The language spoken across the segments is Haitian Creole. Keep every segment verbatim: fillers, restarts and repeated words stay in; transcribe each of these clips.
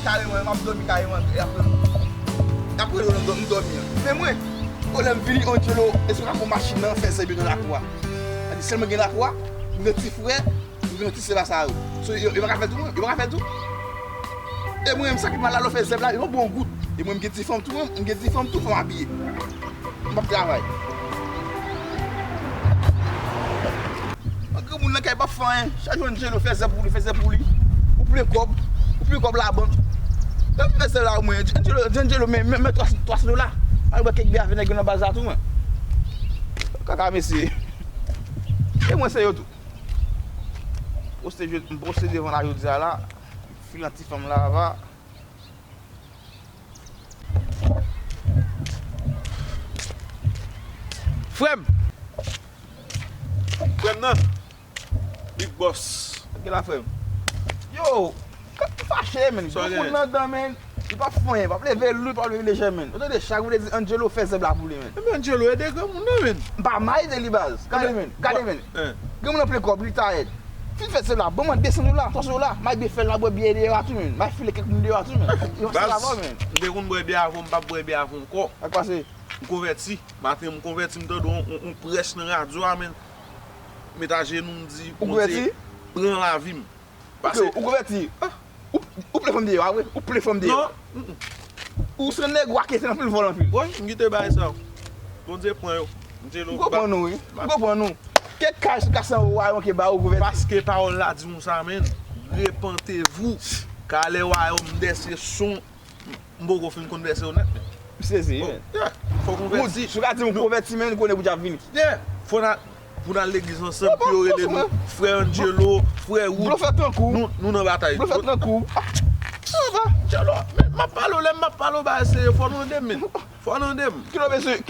Kareman, m ap dòmi kareman, y ap, y ap rele w nan dò-, m dòmi an. Men mwen, o lè m vini, Angelo, èske w ka pran machin nan, fè zèb yo nan lakou a? Sa di, sèlman gen lakou a, m gen ti frè, m gen ti sè la sa yo. So, yo, yo pa ka fè l tou, mwen, yo pa ka fè l tou. E mwen, menm sa ki mal la, lè w fè zèb la, yo pa bon gout. E mwen, m gen ti fanm tou, mwen, m gen ti fanm tou, fò m abiye. M p ap travay. An granmoun nan kay p ap fè anyen. Chak jou Angelo fè zèb pou li, fè zèb pou li. Ou plen kòb, ou plen kòb labank. Lè m fè zèb la, mwen, Angelo, Angelo, men, men, men twa, twa san dola. Al bwè kèk bè avè nèg yo nan baz la tou, mwen. Kaka mesye. E mwen, se yo tou. Poste, je, m poste devan la jodi a la. Filan ti fanm la, va. Frè m! Frè m nan! Big Boss! Gen la, frè m. Yo! K-, fache, men. Sa gen? Granmoun nan dan, men. Li p ap fè anyen, p ap leve lou, p ap leve lejè, men. Ou tande, chak vle di Angelo fè zèb la pou li, men. Ebyen, Angelo ede granmoun nan, men. M pa mal ede li, baz. Gade, men. Gade, men. Hein. Granmoun nan plen kòb, li tayèd. Fin fè zèb la, ban mwen de san dola, twa san dola. M a byen fè l, m a bwè byè deyò a tou, men. M a file kèk moun deyò a tou, men. Yo, se la, men. M te konn bwè byè avan, m p ap bwè byè avan ankò. Sa k pase? M konvèti. Maten, m konvèti, m tande yon, yon, yon prèch nan radyo a, men. M met ajenou, m di, Bondye, pran lavi m. Pase. Ok, ou konvèti. Ah. Ou, ou plen fanm deyò a vre? Ou plen fanm deyò? Non. Mm-mm. Ou se nèg ou akete anpil, vòlè anpil. Wi, m kite bagay sa. Bondye pran yo. Bondye lo. M konprann ou, wi. M konprann ou. Kèk kay sou kat san ewo a yo manke ba ou konvèti. Paske pawòl la di nou sa, men. Repentez-vous, car le royaume des cieux sont M poko fin konn vèsè yo nèt, men. M sezi, men. Yeah, fò konvèti. Si w ka di m konvèti, men, konnen Bondye ap vini. Yeah, fò n al, pou n al legliz ansanm, pou yo rele nou frè Angelo, frè Wood. Blofè tankou. Nou, nou nan batay. Blofè tankou. Sa va, Angelo, men, m ap pale w, lè m ap pale w, bagay serye, fò nou ede m, men. Fò nou ede m. Kilo bezwen,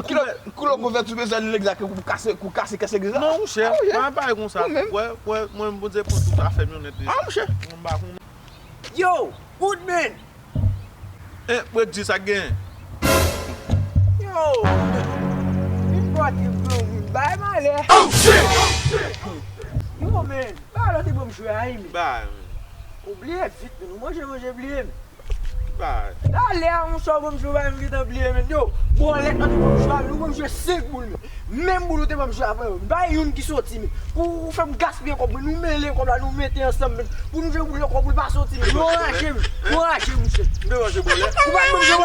kilo, kilo konvèti bezwen al legliz la pou kase, pou kase kès legliz la? Non, monchè, pa bagay konsa. Wè, wè, mwen, Bondye pran tout afè m yo nèt deja. Ah, monchè. Mwen m pa konnen. Yo, Woodman! Eh, Bredji, sa k gen? Yo, vin pote granmoun, bay malè. Oh, shit! Yo, man, ba lò te ban m jwe a, wi, man. Ba, man. Ou bliye vit, man. Ou manje, manje, bliye, man. Ba. Talè a, monchè, ou ban m jwe, ba, m gentan bliye, man. Yo, bòlèt, ou te ban m jwe a, man. Ou ban m jwe senk boul, man. Menm boul ou te ban m jwe avan yo, m pa youn ki soti, men. Ou fè m gaspiye kòb mwen, nou mele kòb la, nou mete ansanm, men. Pou nou jwe boul yo, kòb ou pa soti, men. Nou anraje, men. Nou anraje, monchè. M te manje bòlèt. Ou pa t ban m jwe